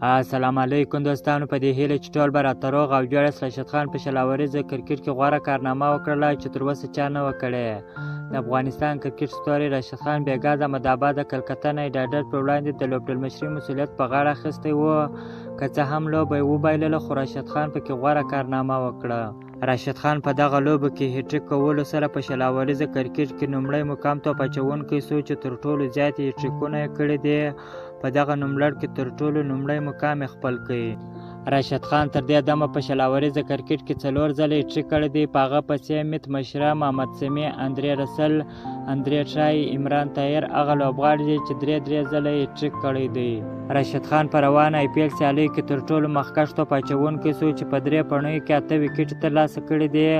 السلام علیکم دوستانو، په دې هیله چې ټول به راته روغ او جوړ یاست. راشد خان په 20 اوریزه کرکټ کې غوره کارنامه وکړله چې تر اوسه چا نه وه کړې. د افغانستان کرکټ ستوری راشد خان بېګا د احمداباد د کلکته نایټ رایډر پر وړاندې د لوبډلمشرۍ مسؤلیت په غاړه اخیستی و. که څه هم لوبه یې وبایلله، خو راشد خان پکې غوره کارنامه وکړه. راشد خان په دغه لوبه کې هیټریک کولو سره په 20 اوریزه کرکټ کې لومړی مقام توپ اچوونکی شو چې تر ټولو زیات هیټریکونه یې کړي دي. په دغه نوملړ کې تر ټولو لومړی مقام یې خپل کړ. راشد خان تر دې دمه په 20 اوریزه کرکټ کې 4 ځله هیټریک کړی دی. په هغه پسې امیت مشره، محمد سمیع، اندرې رسل، اندرې ټرای، عمران طاهر هغه لوبغاړي دي چې 3-3 ځله یې هیټریک کړی دی. راشد خان په روانه آی پي ایل سیالیو کې تر ټولو مخکښ توپ اچوونکی شو چې په 3 پڼیو کې 8 ویکټې ترلاسه کړې دي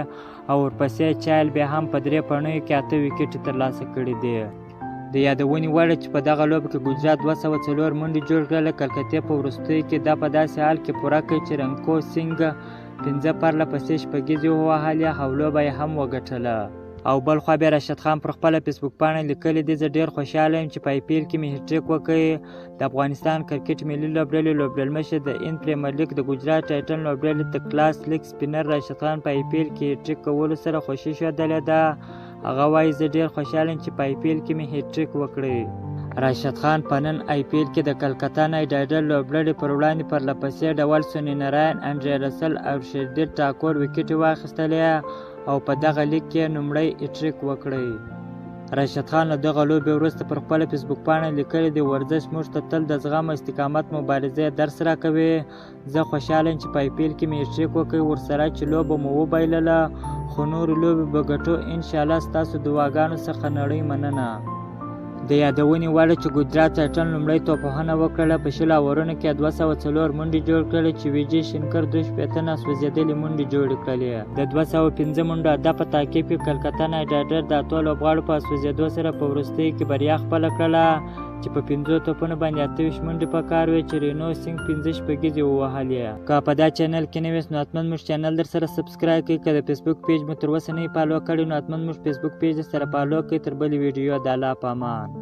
او ورپسې چایل بیا هم په 3 پڼیو کې 8 ویکټې ترلاسه کړې دي. د یادونې وړ چې په دغه لوبه کې ګجرات 204 منډې جوړ کړل. کلکتې په وروستیو کې دا په داسې حال کې پوره کړ چې رنکو سینګ 5 پرله پسې شپږیزې ووهلې او لوبه یې هم وګټله. او بلخوا بیا راشد خان پر خپله فیسبوک پاڼه لیکلي دي: زه ډېر خوشحاله یم چې په آی پي ایل کې مې هیټریک وکړ. د افغانستان کرکټ ملي لوبډلې لوبډلمشر د هند پریمیر لیګ د ګجرات ټایټن لوبډلې د کلاس لیګ سپینر راشد خان په آی پي ایل کې هیټریک کولو سره خوښي ښودلې ده. هغه وایي: زه ډېر خوشحاله یم چې په آی پي ایل کې مې هیټریک وکړی. راشد خان په نن آی پي ایل کې د کلکته نایټ رایډر لوبډلې پر وړاندې پرله پسې ډول سوني ناراین، انډرې رسل او شردیل ټاکور ویکټې واخیستلې او په دغه لیګ کې لومړی هیټریک وکړی. راشد خان له دغه لوبې وروسته پر خپله فیسبوک پاڼه لیکلي دي: ورزش موږ ته تل د زغم او استقامت مبارزې درس راکوي. زه خوشحاله یم چې په آی پي ایل کې مې هیټریک وکړ، ورسره چې لوبه مو وبایلله، خو نورې لوبې به ګټو انشاءالله. ستاسو دعاګانو څخه نړۍ مننه. د یادونې وړ چې ګجرات ټایټن لومړی توپوهنه وکړله. په 20 اوورونو کې 204 منډې جوړ کړلې چې ویجي شنکر 62 ناسوځېدلې منډې جوړې کړلې. د 205 منډو هدف په تعقیب کې کلکته نایټ رایډر د 8 لوبغاړو په سوځېدو سره په وروستیو کې بریا خپله کړله چې په 5 توپونو باندې 28 منډې په کار وې چې رینو سینګ 5 شپږیزې ووهلې. که په دا چینل کې نه ویست نو حتما موږ چینل در سره subscribe کړئ. که د فیسبوک پیج مو تر اوسه نه وي follow کړی نو حتما موږ فیسبوک پیج در سره follow کړئ. تر بلې ویډیو د الله په امان.